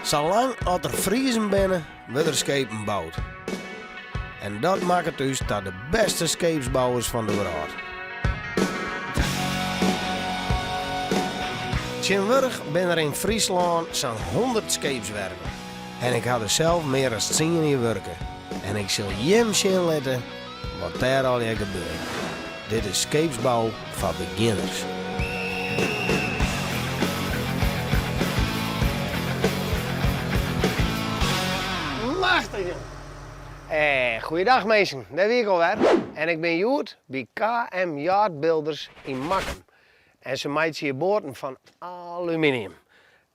Salang as der Friezen binne, wurde der skepen boud. En dat makket ús ta de bêste skeepsbouwers fan de wrâld. Tsjintwurdich binne der yn Fryslân sa'n hûndert skeepswerven. En ik ha der sels mear as tsien jier wurke. En ik sil jim sjen litte wat dêr allegear gebeurt. Dit is skeepsbou foar begjinners. Machtich jong! Eh, goeiedag minsken, dêr wie ik alwer. En ik bin hjoed by KM Yacht Builders yn Makkum. En se meitsje hjir boaten fan aluminium.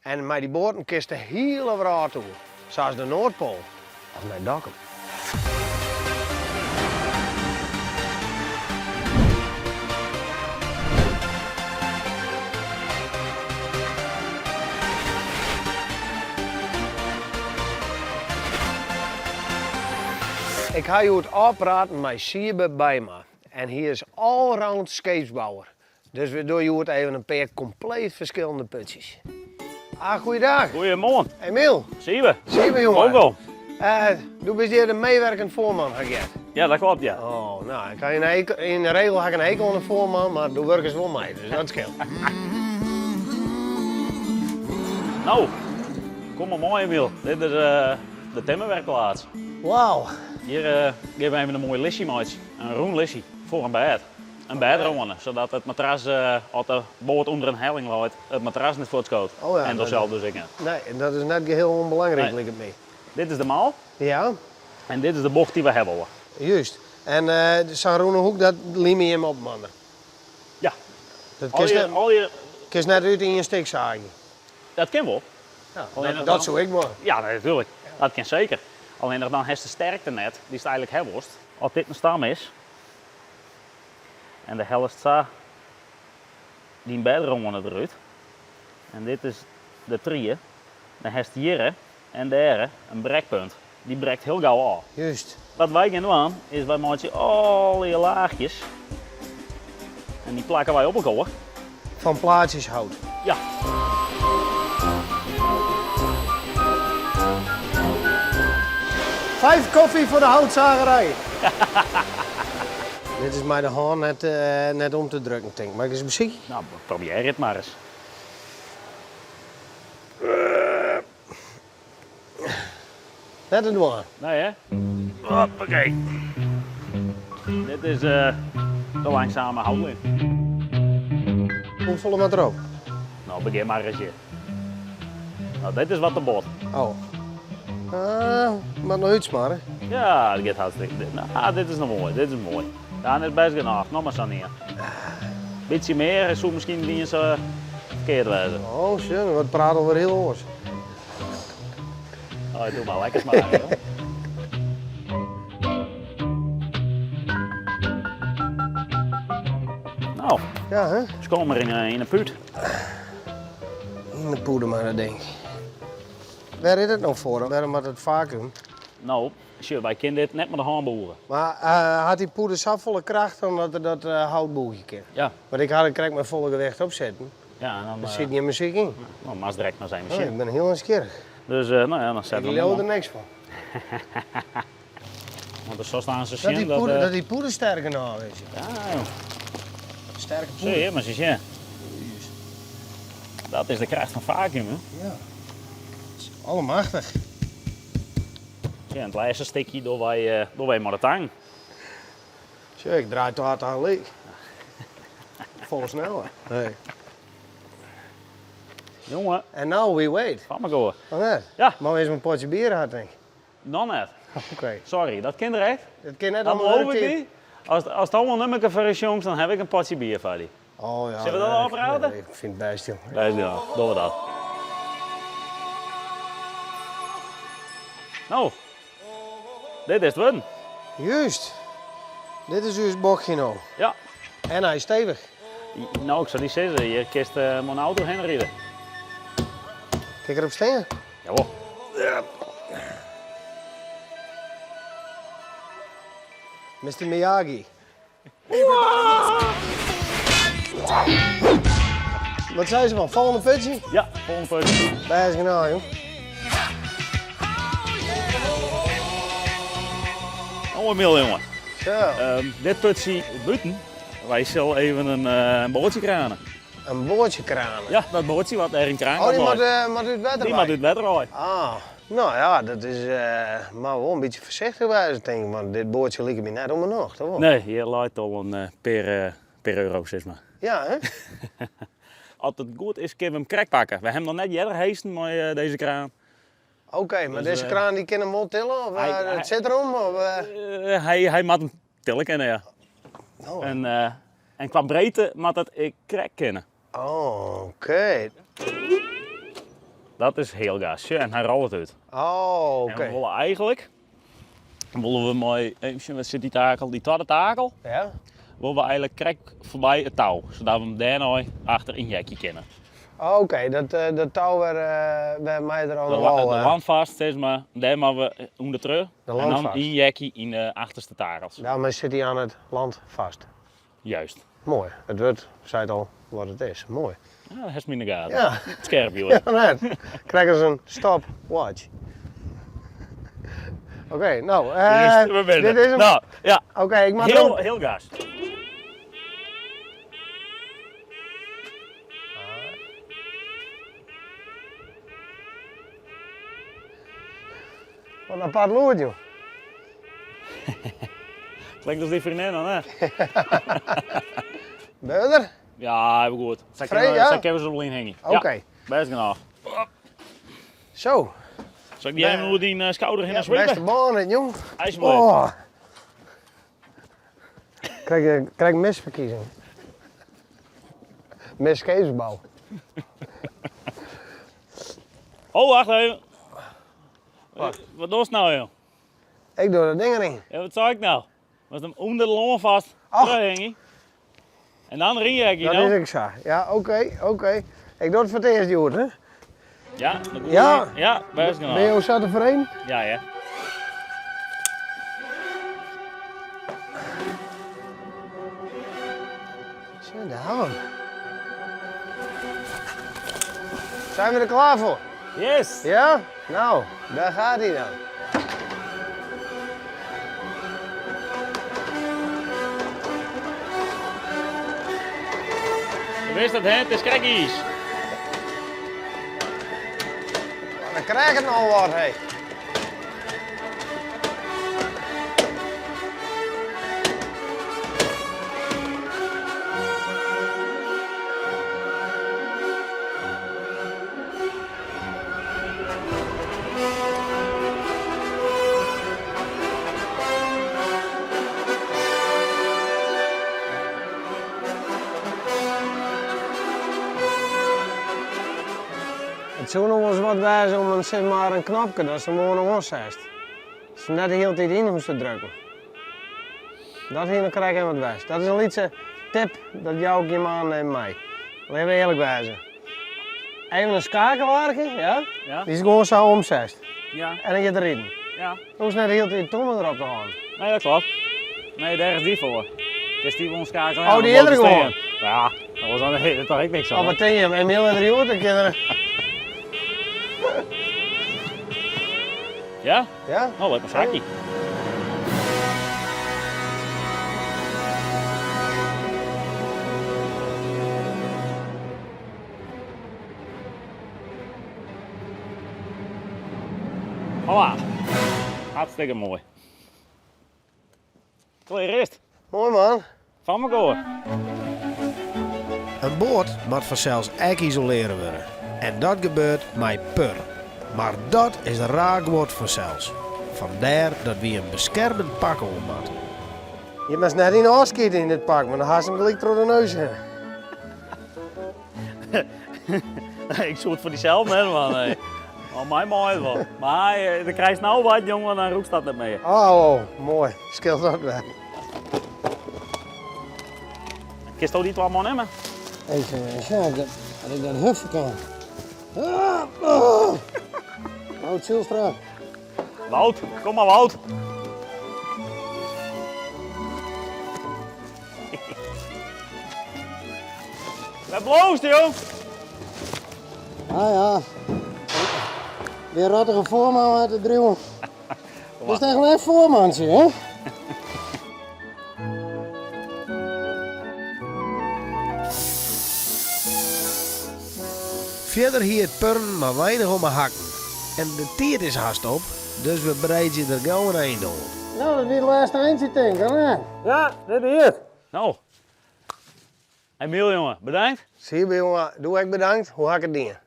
En mei dy boaten kinst de hiele wrâld oer, sa as de Noardpoal of nei Dokkum. Ik ha hjoed ôfpraten mei Siebe Bijma en hy is allround skeepsbouwer. Dus we dogge hjoed even in pear kompleet ferskillende putsjes. Ah, goeiedag. Goeiemoarn. Emiel. Siebe. Siebe, jongen. Welkom. Uh, do bist hjir de meewerkend foarman, ha ik heard. Ja, dat klopt, ja. Oh, nou, ik ha in, yn de regel ha ik in hekel oan de foarman, mar do wurkest wol mei, dus dat skeelt. Nou, kom mar mei, Emiel. Dit is uh, de timmerwerkplaats. Wauw. Hjir uh, gean we even in moai lisje meitsjen. In rûn lisje foar in bêd. In bêdrâne, sadat it matras, as de boat ûnder in helling leit, it matras net fuortskoot. Oh ja, En do sels dus ek net. Nee, en dat is net geheel ûnbelangryk, Nee. liket my. Dit is de mal Ja, en dit is de bocht dy't we ha wolle. juist. En sa'n rûne hoek, dat limje jim op, mannen. Ja. Dat kinst net, Al je, kinst net út ien stik saagje. dat kin wol. Ja, Allinnich dat dan- soe ik dwaan. Ja, natuerlik. Dat kin seker. Allinnich dan hast de sterkte net dy'tst eigenlik ha wolst. As dit in stam is, En do hellest sa dyn bêdrâne derút. En dit is de trie. Dan hast hjirre en dêre in brekpunt. Dy brekt hiel gau ôf. Juist. Wat wy gean dwaan is wy meitsje allegear laachjes en dy plakke wy op elkoar. Fan plaatsjes hout? Ja. Vijf koffie voor de houtzagerij. Dit is mei de hân net, net om te drukken, tink ik. Mei ik ris besykje? Nou, probearje it mar ris. Net te dwaan. Nee, hè? Hoppakee. Dit is de langzame houtlim. Hoefolle moat derop? Nou, begjin mar ris hjir. Nou, dit is wat te bot. Oh. Uh, moat noch útsmarre. Ja, dat giet hartstikke. Nou, dit is noch moai, dit is moai. Ja, dit is bêst genôch. Noch mar sa'n ien. Bytsje mear soe miskien net iens ferkeard wêze. Oh, sjoch, it praat alwer hiel oars. Oh, doe mar lekker smaken, hoor. Nou, Ja, hè? sko mar yn 'e pút. Yn de poeder mar, dat denk ik. Wêr is it no foar? Wêrom moat it vacuüm? No, sjoch, wy kinne dit net mei de hân bûge. Mar hat dy poeder safolle kracht dan dat er dat hout bûgje kin? Ja. Want ik ha der krekt mei folle gewicht op sitten. Ja, en dan... Der sit gjin muzyk yn. No, moatst direkt mar ris even sjen. Oh, ik bin hiel nijsgjirrich. Dus, no ja, dan sette we Ik him leau oan. der niks fan. Want der sast aanst Dat sjen dy dat... poeder, dat dy poeder sterk genôch is. Ja, joh. Sterke poeder. Zie je, mar sjen. Dat is de kracht fan vacuüm, hè? Ja. Allemachtich. Ja, it lêste stikje dogge wy, dogge wy mei de tang. Sjoch, ik draai twa tagelyk. Folle sneller. Nee. Jonge. And now we wait. Fan mekoar. Of net? Ja. Mar earst in potsje bier ha, tink ik. Noch net. Oké. Sorry, dat kin direkt. Dat kin net Dan om beloof ik wurktiid. dy, as, as it allemaal nummerke foar is jongs, dan ha ik in potsje bier foar dy. Oh ja. Sille we dat ôfprate? Nee, ik fyn it bêst, jong. Bêst, ja. Dogge we dat. No, dit is it wurden. Juist. Dit is ús bochtje no. Ja. En hy is stevich. No, ik soe dy sizze, hjir kinst mei in auto hinne ride. Kin ik derop stean? Jawol. Ja. Mister Miyagi. Wat sei se fan? Folgjende putsje? Ja, folgjende putsje. Bêst genôch, jong. No Emiel jonge. Zo. Dit putsje bûten, wy sille even in boatsje krane. In boatsje krane? Ja, dat boatsje wat dêr yn kraan Oh, dy moat út wetter Dy moat út wetter wei. Ah, no ja, dat is, moat wol in bytsje foarsichtich wêze tink ik, want dit boatsje liket my net om 'e nocht, of wol? Nee, hjir leit al in pear euro sis mar. Ja, hè? As it goed is kinne we him krekt pakke. We hawwe him noch net earder heesten mei dizze kraan. Oké, mar dizze kraan dy kin him wol tille of it sit derom? Of? Hy moat him tille kinne, ja. Oh. En, en kwa breedte moat dat ek krekt kinne. Oké. Dat is heal gas, sjoch, en hy rôlet út. Oh, oké. En we wolle eigenlik, wolle we mei, even sjen, wêr sit dy takel, dy twadde takel, Ja. wolle we eigenlik krekt foarby it tou, sadat we him dêrnei achter ynheakje kinne. Oké, dat tou wêrmei er oan de wal. De landvast, sis mar, dêr moatte we ûnder terug. De En dan landvast. ynheakje yn de achterste takels. Daarmee sit hy oan it land vast. Juist. Moai, it wurd seit al wat it is. Moai. Ja, dat hast my yn de gaten. Ja. Skerp, joh. Ja, net. Krekt as in stopwatch. Oké, no. Juist, we binne dit is hem. No, ja. Oké, ik moat Heal, om. heal gas. Wat in apart lûd, joh. Klinkt as dyn freondinne, of net? Better? Ja, even goed. Sa Free, kinne we, ja? sa kinne we se wol ynhingje. Oké. Ja, bêst genôch. Zo. Sil ik dy even oer dyn skouder hinne Ja, swipe? bêste bân, dit, jong. Alsjeblieft. Oh. Krijg, krijg misverkiezing. Miskeesbouw. Oh, wacht even. Wat? Wat dochst no, joh? Ik doch dat ding deryn. Ja, wat sei ik no? Moatst him ûnder de lânfast Och. terughingje. En dan rinjekje, Dat no? is ek sa. Ja, oké, oké. Ik doch it foar it earst hjoed, hè? Ja, dat goed. Ja. Ja, bêst genôch. Binne jo sa tefreden? Ja, ja. Zo, daar hawwe we 'm. Zijn we der klaar foar? Yes! Ja? Nou, daar gaat hij dan. Do witst dat, hè? It is krekt iis. Dan krijg ik het noch wat, hé. It soe noch wolris wat wêze om in, sis mar, in knopke datst him gewoan oansest. Datst him net de hiele tiid yn hoechst te drukken. Dat hie noch krekt even wat west. Dat is in lytse tip, dat jou ik jim oan even mei. Litte we earlik wêze. Even in skakelaarke, ja? Ja. Dy is gewoan sa omsest. Ja. En dan giet er riden. Ja. Dan hoechst net de hiele tiid tomme derop te hâlden. Nee, dat kloppet. Nee, dêr is dy foar. Kinst dy gewoan skeakelje. Oh, dy is der gewoan? Ja, dat was dan dat toch ek niks oan. Oh, wat tink je? Emiel is der hjoed, dan kin er... Ja? Ja? No, lit mar sakje. Voilà. Hartstikke moai. Klear is it. Moai man. Fan mekoar. In boat moat fansels ek isolearre wurde. En dat gebeurt mei pur. Mar dat is raar guod fansels. Fandêr dat wy in beskermend pak oan moatte. Je moatst net yn ôfskiede yn dit pak, want dan hast him gelyk troch de neus hinne. Ik soe it foar dysels net dwaan, nee. Oh, my mei it wol. Mar dan krijst no wat, jonge, dan rûkst dat net mear. Oh, oh, moai. Skeelt dat wer. Kinsto dy twa meinimme? Even sjen of ik dat, ik dat huffe kan. Ah, oh. Wout Zylstra. Wout, kom mar Wout. Wêr bliuwst, jong? Ah ja. Weer rottige voorman uit de driuwen. Is echt een voormansje, hè? Fierder hie it purren mar weinich om 'e hakken. En de tiid is hast op, dus we breidzje der gau in ein oan. No, dat wie it lêste eintsje tink, of net? Ja, dit wie it. No, Emiel jonge, bedankt. Siebe jonge, do ek bedankt. Hoe ha ik it dien?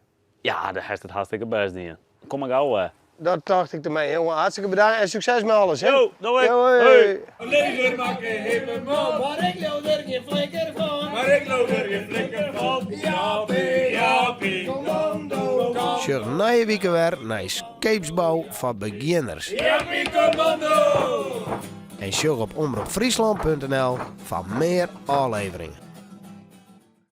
Ja, do hast it hartstikke bêst dien. Kom mar gau. Eh. Dat tocht ik dermei. Jonge, hartstikke bedankt en sukses mei alles. Hè? Jo, doei. Jo, hoi. In leger makke him in man. Mar ik leau der gjin flikker fan. Mar ik leau der gjin flikker fan. Jappie, jappie, kommando. Sjoch nije wike wer nei Skeepsbou foar begjinners. Jappie, kommando. En sjoch op omropfryslan.nl foar mear ôfleveringen.